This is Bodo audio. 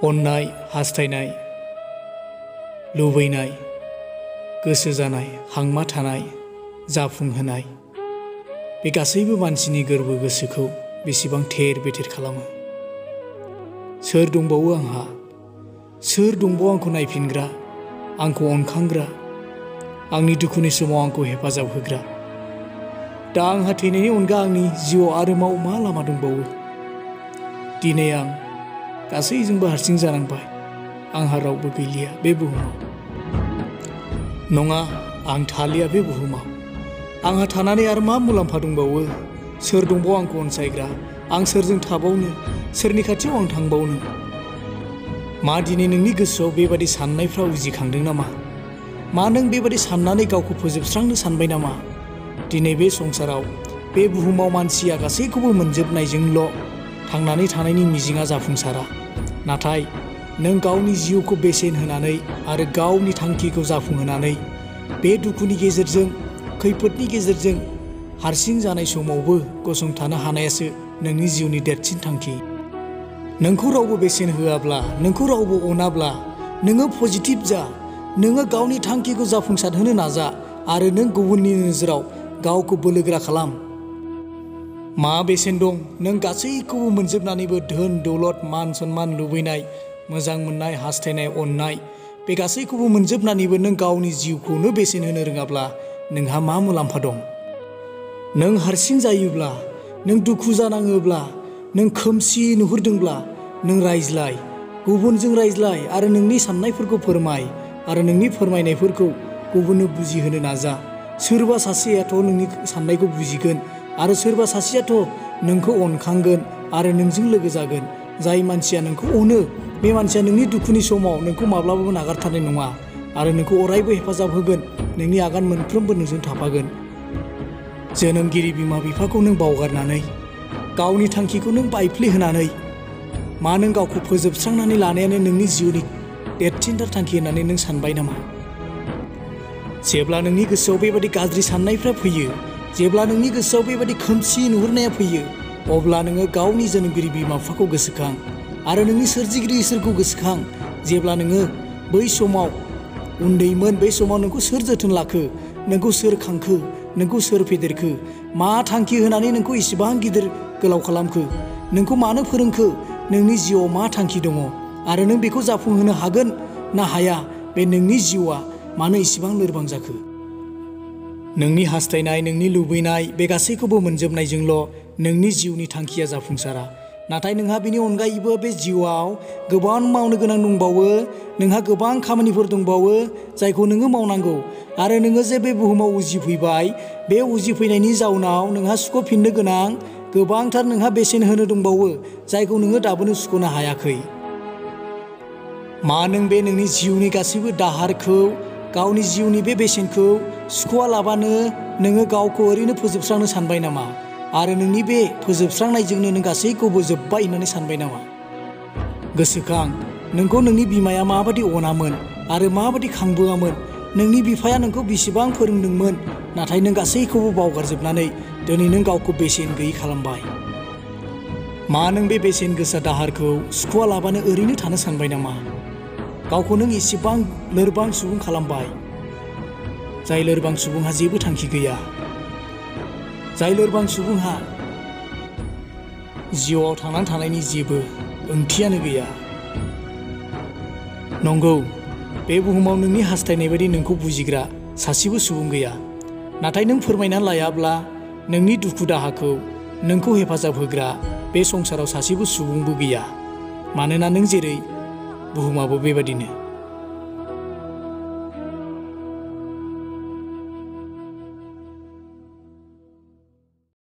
अननाय, हास्थायनाय, लुबैनाय, गोसो जानाय, हांमा थानाय, जाफुंहोनाय बे गासैबो मानसिनि गोरबो गोसोखौ बेसेबां थेर बेथेर खालामो। सोर दंबावो आंहा? सोर दंबावो आंखौ नायफिनग्रा, आंखौ अनखांग्रा, आंनि दुखुनि समाव आंखौ हेफाजाब होग्रा? दा आंहा थैनायनि अनगा आंनि जिउआव आरोबाव मा लामा दंबावो? दिनै आं गासैजोंबो हारसिं जानांबाय। आंहा रावबो गैलिया बे बुहुमाव। नङा, आं थालिया बे बुहुमाव। आंहा थानानै आरो मा मुलाम्फा दंबावो? सोर दंबावो आंखौ अनसायग्रा? आं सोरजों थाबावनो? सोरनि खाथियाव आं थांबावनो? मा दिनै नोंनि गोसोआव बेबादि साननायफ्रा उजिखांदों नामा? मा नों बेबादि साननानै गावखौ फोजोबस्रांनो सानबाय नामा? दिनै बे संसाराव, बे बुहुमाव मानसिया गासैखौबो मोनजोबनायजोंल' थांनानै थानायनि मिजिंआ जाफुंसारा। नाथाय नों गावनि जिउखौ बेसेन होनानै आरो गावनि थांखिखौ जाफुंहोनानै बे दुखुनि गेजेरजों, खैफोदनि गेजेरजों हारसिं जानाय समावबो गसंथानो हानायासो नोंनि जिउनि देरसिन थांखि। नोंखौ रावबो बेसेन होआब्ला, नोंखौ रावबो अनाब्ला, नोङो पजिटिभ जा, नोङो गावनि थांखिखौ जाफुंसारहोनो नाजा आरो नों गुबुननि नोजोराव गावखौ बोलोगोरा खालाम। मा बेसेन दं नों गासैखौबो मोनजोबनानैबो धोन दौलत, मान सन्मान, लुबैनाय, मोजां मोननाय, हास्थायनाय, अननाय बे गासैखौबो मोनजोबनानैबो नों गावनि जिउखौनो बेसेन होनो रोङाब्ला नोंहा मा मुलाम्फा दं? नों हारसिं जायोब्ला, नों दुखु जानाङोब्ला, नों खोमसि नुहुरदोंब्ला नों रायज्लाय, गुबुनजों रायज्लाय आरो नोंनि साननायफोरखौ फोरमाय आरो नोंनि फोरमायनायफोरखौ गुबुननो बुजिहोनो नाजा। सोरबा सासेयाथ' नोंनि साननायखौ बुजिगोन आरो सोरबा सासेयाथ' नोंखौ अनखांगोन आरो नोंजों लोगो जागोन। जाय मानसिया नोंखौ अनो, बे मानसिया नोंनि दुखुनि समाव नोंखौ माब्लाबाबो नागारथारनाय नङा आरो नोंखौ अरायबो हेफाजाब होगोन, नोंनि आगान मोनफ्रोमबो नोंजों थाफागोन। जोनोमगिरि बिमा बिफाखौ नों बावगारनानै, गावनि थांखिखौ नों बायफ्लेहोनानै, मा नों गावखौ फोजोबस्रांनानै लानायानो नोंनि जिउनि देरसिनथार थांखि होननानै नों सानबाय नामा? जेब्ला नोंनि गोसोआव बेबादि गाज्रि साननायफ्रा फैयो, जेब्ला नोंनि गोसोआव बेबादि खोमसि नुहुरनाया फैयो, अब्ला नोङो गावनि जोनोमगिरि बिमा बिफाखौ गोसोखां आरो नोंनि सोरजिगिरि इसोरखौ गोसोखां। जेब्ला नोङो बै समाव उन्दैमोन, बै समाव नोंखौ सोर जोथोन लाखो? नोंखौ सोर खांखो? नोंखौ सोर फेदेरखो? मा थांखि होनानै नोंखौ इसिबां गिदिर गोलाव खालामखो? नोंखौ मानो फोरोंखो? नोंनि जिउआव मा थांखि दङ आरो नों बेखौ जाफुंहोनो हागोन ना हाया? बे नोंनि जिउआ मानो इसिबां लोरबां जाखो? नोंनि हास्थायनाय, नोंनि लुबैनाय बे गासैखौबो मोनजोबनायजोंल' नोंनि जिउनि थांखिया जाफुंसारा। नाथाय नोंहा बेनि अनगायैबो बे जिउआव गोबां मावनो गोनां दंबावो। नोंहा गोबां खामानिफोर दंबावो जायखौ नोङो मावनांगौ आरो नोङो जे बे बुहुमाव उजिफैबाय, बे उजिफैनायनि जाउनाव नोंहा सुख'फिननो गोनां गोबांथार नोंहा बेसेन होनो दंबावो जायखौ नोङो दाबोनो सुख'नो हायाखै। मा नों बे नोंनि जिउनि गासैबो दाहारखौ, गावनि जिउनि बे बेसेनखौ सुख'आलाबानो नोङो गावखौ ओरैनो फोजोबस्रांनो सानबाय नामा? आरो नोंनि बे फोजोबस्रांनायजोंनो नों गासैखौबो जोब्बाय होननानै सानबाय नामा? गोसोखां, नोंखौ नोंनि बिमाया माबादि अनामोन आरो माबादि खांबोआमोन। नोंनि बिफाया नोंखौ बेसेबां फोरोंदोंमोन, नाथाय नों गासैखौबो बावगारजोबनानै दिनै नों गावखौ बेसेन गैयै खालामबाय। मा नों बे बेसेन गोसा दाहारखौ सुख'आलाबानो ओरैनो थानो सानबाय नामा? गावखौ नों इसेबां लोरबां सुबुं खालामबाय, जाय लोरबां सुबुंहा जेबो थांखि गैया, जाय लोरबां सुबुंहा जिउआव थांनानै थानायनि जेबो ओंथियानो गैया। नंगौ, बे बुहुमाव नोंनि हास्थायनाय बायदि नोंखौ बुजिग्रा सासेबो सुबुं गैया। नाथाय नों फोरमायनानै लायाब्ला नोंनि दुखु दाहाखौ नोंखौ हेफाजाब होग्रा बे संसाराव सासेबो सुबुंबो गैया। मानोना नों जेरै, बुहुमाबो बेबादिनो।